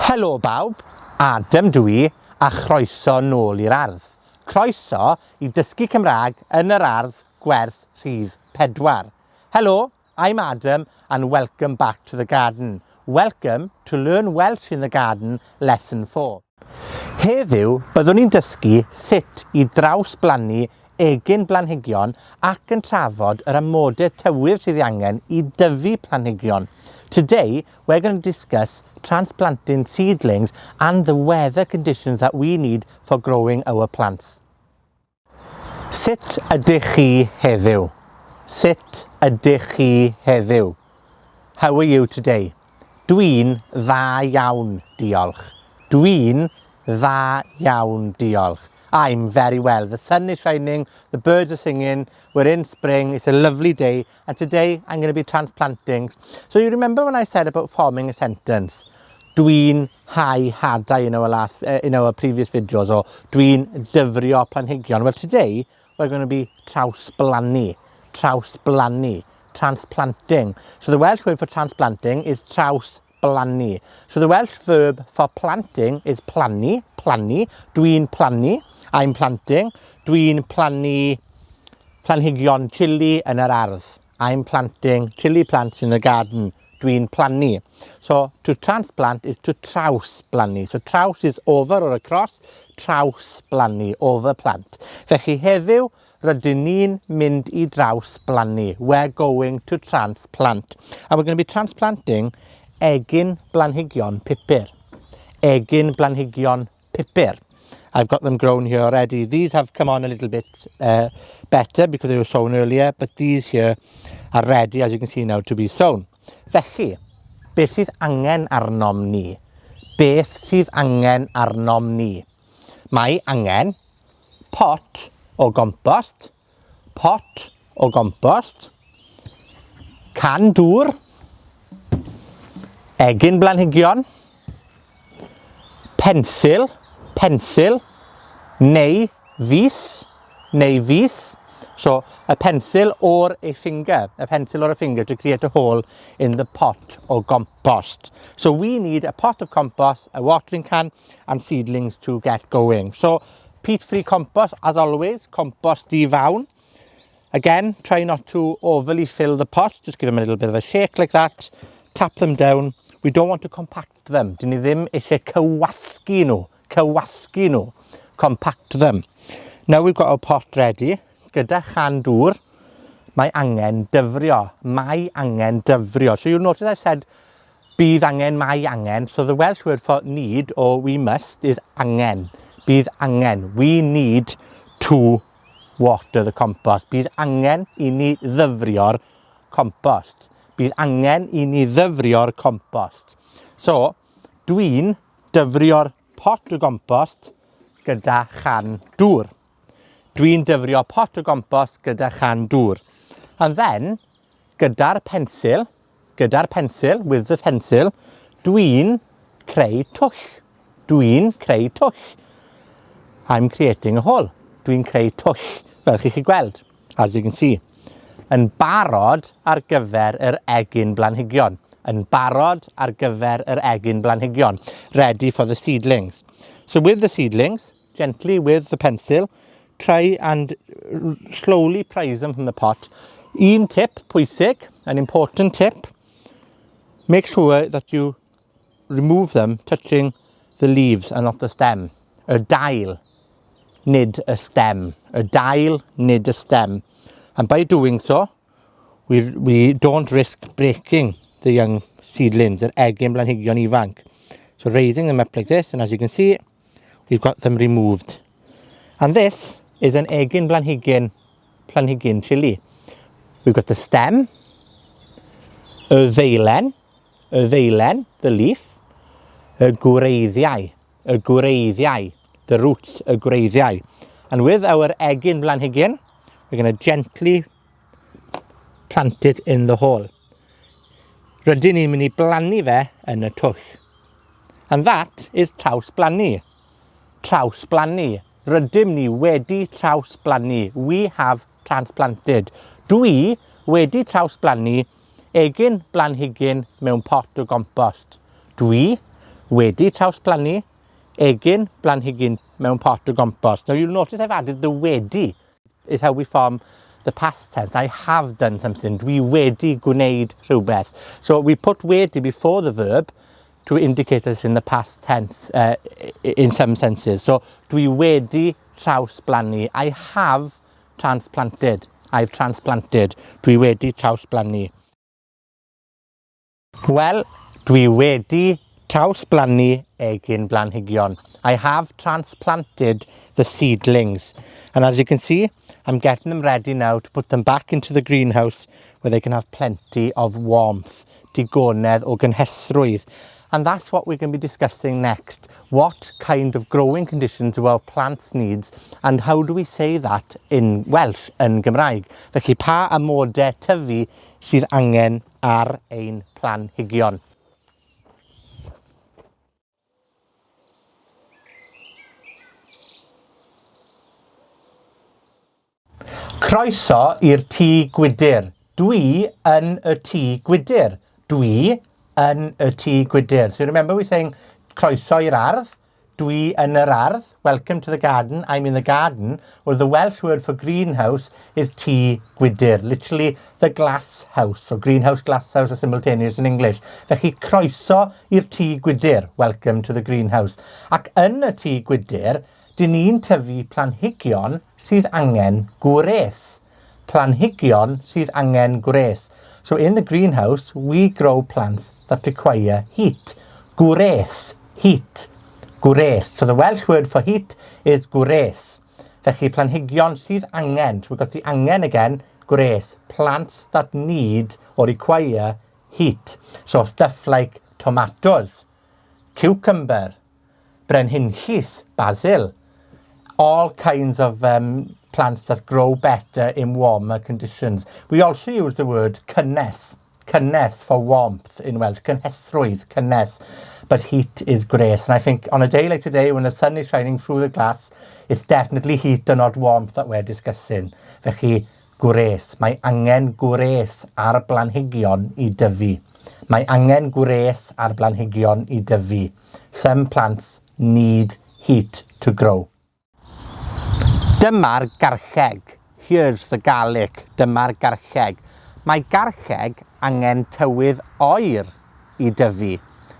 Helo bawb, Adam dw i, a chroeso nôl i'r ardd. Croeso i Dysgu Cymraeg yn yr Ardd gwers rhif 4. Helo, I'm Adam and welcome back to the garden. Welcome to Learn Welsh in the Garden lesson 4. Heddiw, byddwn ni'n dysgu sut i drawsblannu egin blanhigion ac yn trafod yr amodau tywydd sydd ei angen i dyfu planhigion. Today, we're going to discuss transplanting seedlings and the weather conditions that we need for growing our plants. Sut ydych chi heddiw? Sut ydych chi heddiw? How are you today? Dwi'n dda iawn, diolch. Dwi'n dda iawn, diolch. I'm very well. The sun is shining, the birds are singing, we're in spring, it's a lovely day, and today I'm going to be transplanting. So you remember when I said about forming a sentence? Dwi'n hau hadau in our last, in our previous videos, or dwi'n dyfrio planhigion. Well, today we're going to be trawsblannu. Trawsblannu. Transplanting. So the Welsh word for transplanting is trawsblannu. So the Welsh verb for planting is plannu, plannu. Dwi'n plannu. I'm planting. Dwi'n plannu planhigion chili yn yr ardd. I'm planting chili plants in the garden. Dwi'n plannu. So, to transplant is to trawsblannu. So, traws is over or across, trawsblannu, over plant. Felly, heddiw, rydyn ni'n mynd i drawsblannu. We're going to transplant. And we're going to be transplanting egin blanhigion pupur. Egin blanhigion pupur. I've got them grown here already. These have come on a little bit better because they were sown earlier, but these here are ready, as you can see now, to be sown. Felly, beth sydd angen arnom ni? Beth sydd angen arnom ni? Mae angen pot o gompost, pot o gompost, can dŵr, egin blanhigion, pensil, pensil, neu fys, neu fys. So, a pencil or a finger, a pencil or a finger to create a hole in the pot o gompost. So we need a pot of compost, a watering can, and seedlings to get going. So, peat-free compost, as always, compost di-fawn. Again, try not to overly fill the pot, just give them a little bit of a shake like that. Tap them down. We don't want to compact them. Dyn ni ddim eisiau cywasgu nhw. Cywasgu nhw. Compact them. Now we've got our pot ready. Gyda chan dŵr, mae angen dyfrio. Mae angen dyfrio. So you'll notice I said bydd angen, mae angen. So the Welsh word for need or we must is angen. Bydd angen. We need to water the compost. Bydd angen i ni ddyfrio'r compost. Bydd angen i ni ddyfrio'r compost. So, dwi'n dyfrio'r pot o gompost gyda chan dŵr. Dwi'n dyfrio pot o gompost gyda chan dŵr. And then, gyda'r pensil, gyda'r pensil, with the pencil, dwi'n creu twll. Dwi'n creu twll. I'm creating a hole. Dwi'n creu twll, fel chi chi gweld, as you can see. Yn barod ar gyfer yr egin blanhigion. Yn barod ar gyfer yr egin blanhigion. Ready for the seedlings. So with the seedlings, gently with the pencil, try and slowly prise them from the pot. Un tip pwysig, an important tip, make sure that you remove them touching the leaves and not the stem. Y dail, nid y stem. Y dail, nid y stem. And by doing so, we don't risk breaking the young seedlings, yr egin blanhigion ifanc. So raising them up like this, and as you can see, we've got them removed. And this is an egin blanhigyn, planhigyn chili. We've got the stem, y ddeilen, y ddeilen, the leaf, y gwreiddiau, y gwreiddiau, the roots, y gwreiddiau. And with our egin blanhigyn, we're going to gently plant it in the hole. Rydyn ni'n mynd i blannu fe yn y twll. And that is trawsblannu. Trawsblannu. Rydym ni wedi trawsblannu. We have transplanted. Dwi wedi trawsblannu egin blanhigyn mewn pot o gompost. Dwi wedi trawsblannu egin blanhigyn mewn pot o gompost. Now you'll notice I've added the wedi is how we form the past tense. I have done something. Dwi wedi gwneud rhywbeth. So we put wedi before the verb to indicate it's in the past tense in some senses. So dwi wedi trawsblannu. I have transplanted. I've transplanted. Dwi wedi trawsblannu. Wel, dwi wedi trawsblannu egin blanhigion. I have transplanted the seedlings. And as you can see, I'm getting them ready now to put them back into the greenhouse where they can have plenty of warmth, digonedd o gynhesrwydd. And that's what we're going to be discussing next. What kind of growing conditions do our plants needs and how do we say that in Welsh, yn Gymraeg? Felly, pa amodau tyfu sydd angen ar ein planhigion? Croeso i'r tŷ gwydr. Dwi yn y tŷ gwydr. Dwi yn y tŷ gwydr. So remember we saying croeso i'r ardd? Dwi yn yr ardd. Welcome to the garden. I'm in the garden. Well, the Welsh word for greenhouse is tŷ gwydr. Literally, the glass house. So greenhouse, glass house are simultaneous in English. Felly, croeso i'r tŷ gwydr. Welcome to the greenhouse. Ac yn y tŷ gwydr, Dyn ni'n tyfu planhigion sydd angen gwres. Planhigion sydd angen gwres. So in the greenhouse, we grow plants that require heat. Gwres. Heat. Gwres. So the Welsh word for heat is gwres. Felly planhigion sydd angen, so we've got the angen again, gwres. Plants that need or require heat. So stuff like tomatoes, cucumber, brenhinllys, basil, all kinds of um, plants that grow better in warmer conditions. We also use the word cynnes, cynnes for warmth in Welsh, cynhesrwydd, cynnes, but heat is grace. And I think on a day like today, when the sun is shining through the glass, it's definitely heat and not warmth that we're discussing. Felly, Gwres. Mae angen gwres ar blanhigion i dyfu. Mae angen gwres ar blanhigion i dyfu. Some plants need heat to grow. Dyma'r garlleg. Here's the garlic. Dyma'r garlleg. Mae garlleg angen tywydd oer i dyfu.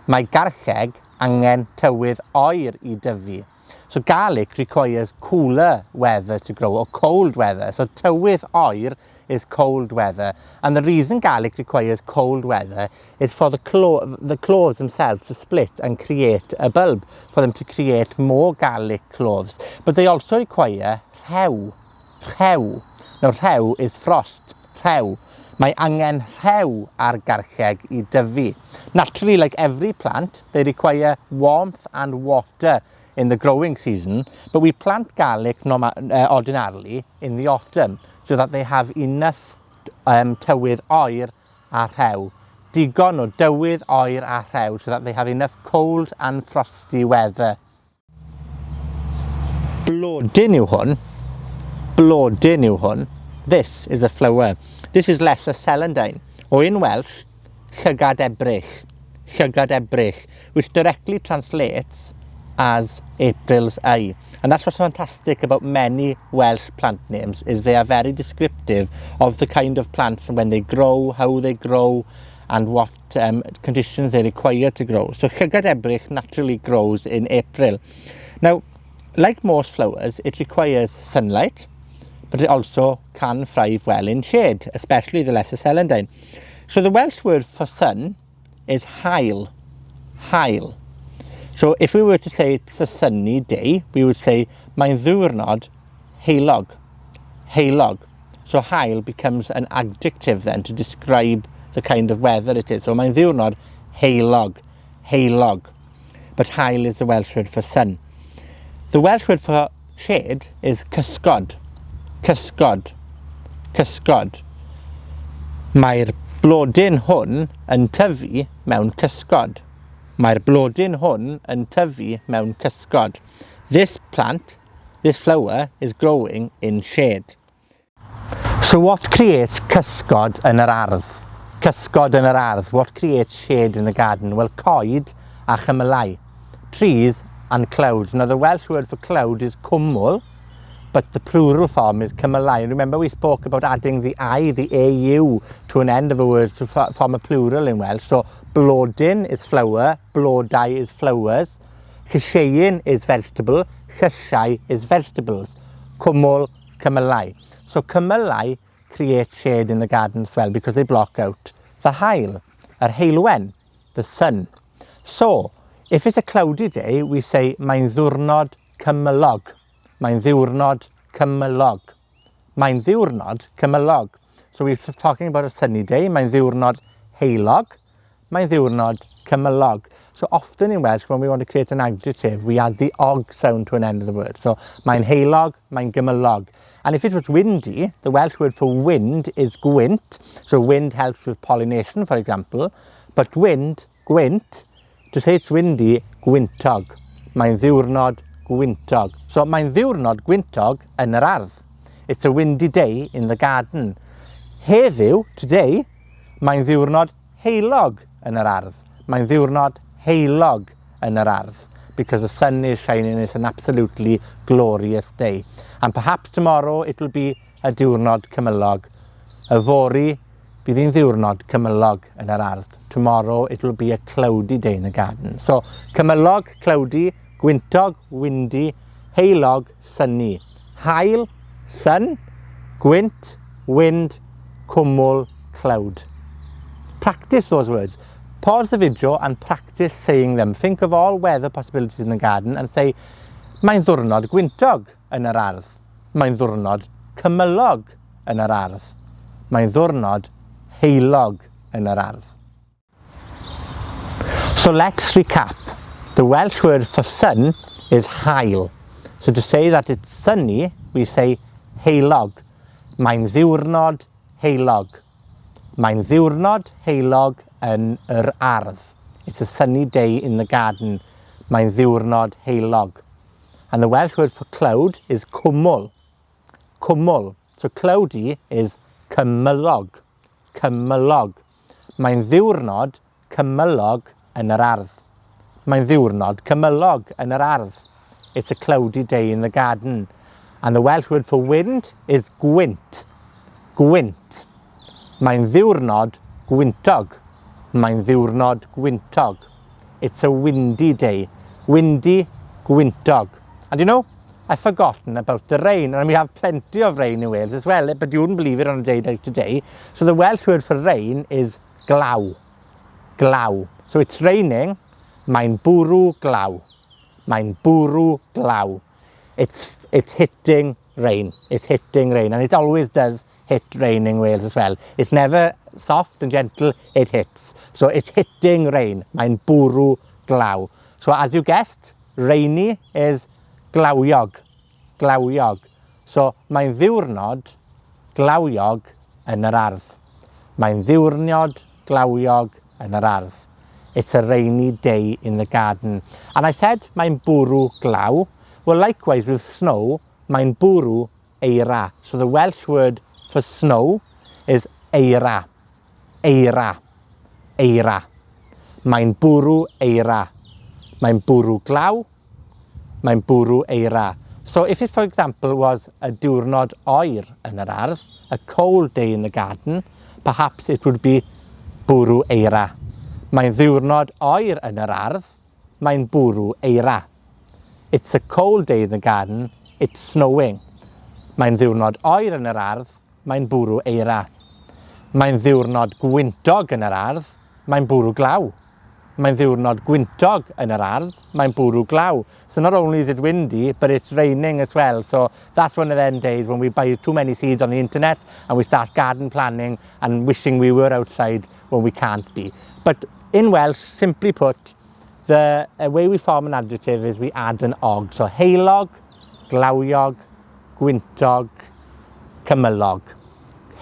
Mae garlleg angen tywydd oer i dyfu. So garlic requires cooler weather to grow, or cold weather. So tywydd oer is cold weather. And the reason garlic requires cold weather is for the, clo the cloves themselves to split and create a bulb, for them to create more garlic cloves. But they also require rhew. Rhew. Now rhew is frost. Rhew. Mae angen rhew ar garlleg i dyfu. Naturally, like every plant, they require warmth and water in the growing season, but we plant garlic norma ordinarily in the autumn, so that they have enough um, tywydd oer a rhew. Digon o dywydd oer a rhew, so that they have enough cold and frosty weather. Blodyn yw hwn. Blodyn yw hwn. This is a flower. This is lesser celandine, or in Welsh, llygad Ebrill. Llygad Ebrill, which directly translates as April's Eye. And that's what's fantastic about many Welsh plant names, is they are very descriptive of the kind of plants and when they grow, how they grow, and what um, conditions they require to grow. So llygad Ebrill naturally grows in April. Now, like most flowers, it requires sunlight, but it also can thrive well in shade, especially the lesser celandine. So the Welsh word for sun is haul. Haul. So if we were to say it's a sunny day, we would say mae'n ddiwrnod heulog. Heulog. So haul becomes an adjective then to describe the kind of weather it is. So mae'n ddiwrnod heulog. Heulog. But haul is the Welsh word for sun. The Welsh word for shade is cysgod. Cysgod. Cysgod. Mae'r blodyn hwn yn tyfu mewn cysgod. Mae'r blodyn hwn yn tyfu mewn cysgod. This plant, this flower, is growing in shade. So what creates cysgod yn yr ardd? Cysgod yn yr ardd. What creates shade in the garden? Well, coed a chymylau. Trees and clouds. Now the Welsh word for cloud is cwmwl, but the plural form is cymylau. And remember we spoke about adding the I, the AU, to an end of a word to form a plural in Welsh. So blodyn is flower, blodau is flowers, llysieuyn is vegetable, llysiau is vegetables. Cwmwl, cymylau. So cymylau create shade in the garden as well because they block out the haul, yr heulwen, the sun. So, if it's a cloudy day, we say mae'n ddiwrnod cymylog. Mae'n ddiwrnod cymylog. Mae'n ddiwrnod cymylog. So we're talking about a sunny day. Mae'n ddiwrnod heulog. Mae'n ddiwrnod cymylog. So often in Welsh, when we want to create an adjective, we add the og sound to an end of the word. So mae'n heulog, mae'n gymylog. And if it was windy, the Welsh word for wind is gwynt. So wind helps with pollination, for example. But wind, gwynt, to say it's windy, gwyntog. Mae'n ddiwrnod gwyntog. So mae'n ddiwrnod gwyntog yn yr ardd. It's a windy day in the garden. Heddiw, today, mae'n ddiwrnod heulog yn yr ardd. Mae'n ddiwrnod heulog yn yr ardd. Because the sun is shining, it's an absolutely glorious day. And perhaps tomorrow it will be a diwrnod cymylog. Yfory, bydd hi'n ddiwrnod cymylog yn yr ardd. Tomorrow it will be a cloudy day in the garden. So, cymylog, cloudy, gwyntog, windy, heulog, sunny. Haul, sun, gwynt, wind, cwmwl, cloud. Practice those words. Pause the video and practice saying them. Think of all weather possibilities in the garden and say, "Mae'n ddiwrnod gwyntog yn yr ardd. Mae'n ddiwrnod cymylog yn yr ardd. Mae'n ddiwrnod heulog yn yr ardd." So let's recap. The Welsh word for sun is haul. So to say that it's sunny, we say heulog. Mae'n ddiwrnod heulog. Mae'n ddiwrnod heulog yn yr ardd. It's a sunny day in the garden. Mae'n ddiwrnod heulog. And the Welsh word for cloud is cwmwl. Cwmwl. So cloudy is cymylog. Cymylog. Mae'n ddiwrnod cymylog yn yr ardd. Mae'n ddiwrnod cymylog yn yr ardd. It's a cloudy day in the garden. And the Welsh word for wind is gwynt. Gwynt. Mae'n ddiwrnod gwyntog. Mae'n ddiwrnod gwyntog. It's a windy day. Windy, gwyntog. And I've forgotten about the rain, and we have plenty of rain in Wales as well, but you wouldn't believe it on a day like today. So the Welsh word for rain is glaw. Glaw. So it's raining, mae'n bwrw glaw. Mae'n bwrw glaw. It's hitting rain. It's hitting rain, and it always does hit rain in Wales as well. It's never soft and gentle, it hits. So it's hitting rain. Mae'n bwrw glaw. So as you guessed, rainy is glawiog. Glawiog. So mae'n ddiwrnod glawiog yn yr ardd. Mae'n ddiwrnod glawiog yn yr ardd. It's a rainy day in the garden. And I said mae'n bwrw glaw. Well, likewise with snow, mae'n bwrw eira. So the Welsh word for snow is eira. Eira. Eira. Mae'n bwrw eira. Mae'n bwrw glaw. Mae'n bwrw eira. So if it, for example, was a diwrnod oer yn yr ardd, a cold day in the garden, perhaps it would be bwrw eira. Mae'n ddiwrnod oer yn yr ardd, mae'n bwrw eira. It's a cold day in the garden, it's snowing. Mae'n ddiwrnod oer yn yr ardd, mae'n bwrw eira. Mae'n ddiwrnod gwyntog yn yr ardd, mae'n bwrw glaw. Mae'n ddiwrnod gwyntog yn yr ardd, mae'n bwrw glaw. So not only is it windy, but it's raining as well. So that's one of them days when we buy too many seeds on the internet and we start garden planning and wishing we were outside when we can't be. But in Welsh, simply put, the way we form an adjective is we add an og. So heulog, glawiog, gwyntog, cymylog.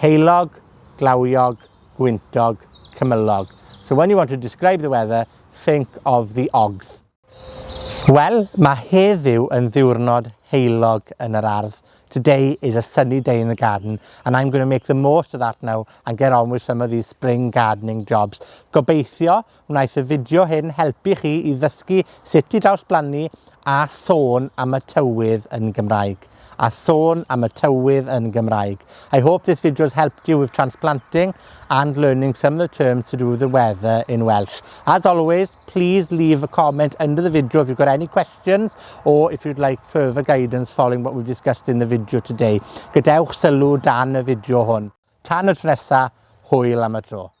Heulog, glawiog, gwyntog, cymylog. So when you want to describe the weather, think of the ogs. Wel, mae heddiw yn ddiwrnod heulog yn yr ardd. Today is a sunny day in the garden and I'm going to make the most of that now and get on with some of these spring gardening jobs. Gobeithio wnaeth y fideo hyn helpu chi i ddysgu sut i drawsblannu a sôn am y tywydd yn Gymraeg. A sôn am y tywydd yn Gymraeg. I hope this video has helped you with transplanting and learning some of the terms to do with the weather in Welsh. As always, please leave a comment under the video if you've got any questions or if you'd like further guidance following what we've discussed in the video today. Gadewch sylw dan y fideo hwn. Tan y tro nesa, hwyl am y tro.